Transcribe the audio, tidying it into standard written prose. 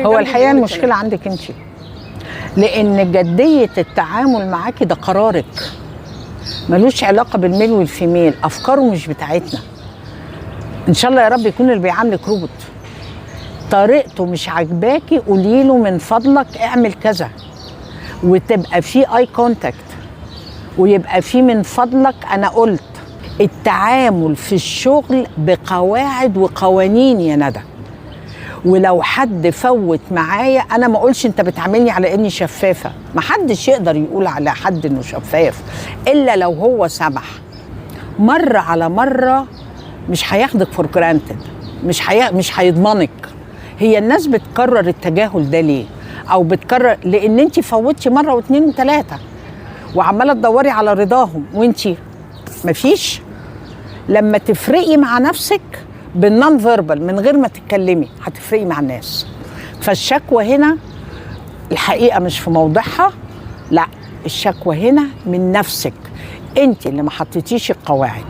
هو جنبي الحقيقة بيقول المشكلة الكلام. عندك انت، لان جدية التعامل معاكي ده قرارك، ملوش علاقة بال male وال female، افكاره مش بتاعتنا. ان شاء الله يا رب يكون اللي بيعاملك روبوت، طريقته مش عاجباكي قولي له من فضلك اعمل كذا، وتبقى في eye contact، ويبقى في من فضلك انا قلت. التعامل في الشغل بقواعد وقوانين يا ندى، ولو حد فوت معايا انا ما اقولش انت بتعاملني على اني شفافه، ما حدش يقدر يقول على حد انه شفاف الا لو هو سمح. مرة على مرة مش هياخدك for granted، مش هيضمنك. هي الناس بتكرر التجاهل ده ليه؟ او بتكرر لان انت فوتي مرة واثنين وثلاثة وعماله تدوري على رضاهم وانت مفيش. لما تفرقي مع نفسك بال non verbal من غير ما تتكلمي هتفرقي مع الناس. فالشكوى هنا الحقيقة مش في موضعها، لا، الشكوى هنا من نفسك انت اللي ما حطيتيش القواعد.